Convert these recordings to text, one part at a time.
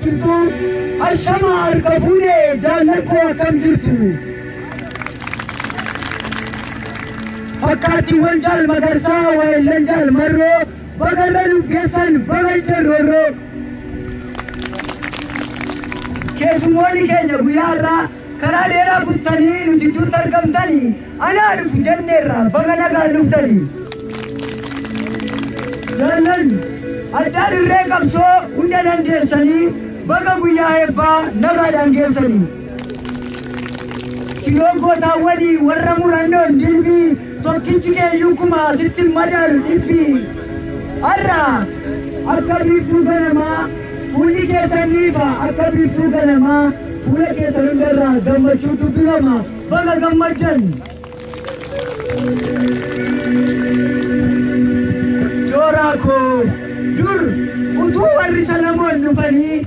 Qilxuu ashama harka fuudhee jaalladhoo akkam jirtu. Fakkaattiiwwan jaal Magarsaa waayillan jaal Marroo bagarra nuuf geessan baga roorroo. Keessummoonni keenya guyyaa irraa karaa dheeraa kuttanii nu jidduutti argamtanii anaa dhufu jenneerra baga nagaan dhuftanii. Jaallan addaan irree qabsoo hunda dandeessanii baga guyyaa eebbaa nagaadhaan geessanii. Siloo gootaawwanii warra murannoon dilbii tokkichi keeyyuu kuma sitti madaalu dhibbii. Har'a akka biiftuu ganamaa fuulli keessan ni ifa akka biiftuu ganamaa fuula keessan hundarraa gammachuu dubbifama baga gammaddan. Jooraa koo dur utuu warri Salamoon dhufanii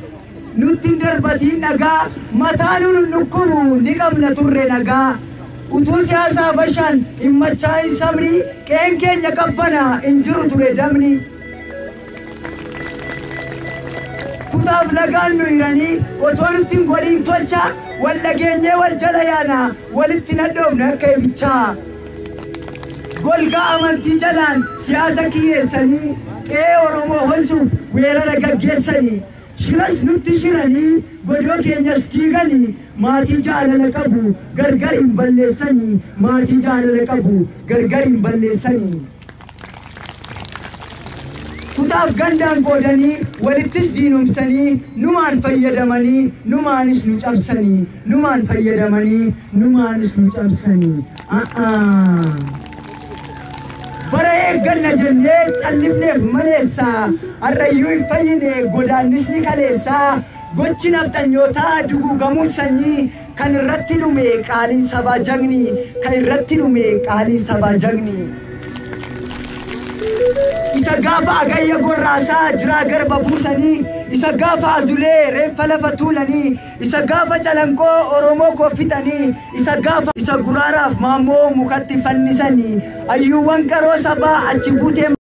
nutti hin darbatiin dhagaa mataa nu dhukkubu ni qabna turre nagaa. Utuu siyaasaa bashaan hin machaa'in sabni qe'een keenya qabbana hin jiru ture damni. Kutaaf lagaan nu hiranii otoo nutti hin godhin tolcha wal dhageenyee wal jala yaana walitti nadhoofne akka ibichaa. Golgaa amantii jalaan siyaasa kiyyeessanii qe'ee Oromoo honsuuf weerara gaggeessanii. Shiras nutti shiranii godoo keenyas diiganii maatii jaalala qabu gargar hin balleessanii maatii jaalala qabu gargar hin balleessanii. Kutaaf gandaan qoodanii walittis diinomsanii numaan fayyadamanii numaanis nu cabsanii numaan fayyadamanii numaanis nu cabsanii. Bara eegganna jennee callifneef maleessaa har'ayyuu hin fayyine godaannisni kaleessaa gochi nafxanyootaa duguugamuun sanyii kan irratti dhume qaaliin sabaa jagni kan irratti dhume qaaliin sabaa jagni. Isa gaafa agayya gorraasaa jiraa garba buusanii isa gaafa azulee reenfa lafa tuulanii isa gaafa calanqoo Oromoo koffitanii isa gaafa isa guraaraaf maammoo mukatti fannisanii ayyuuwwan qaroo sabaa achi buutee.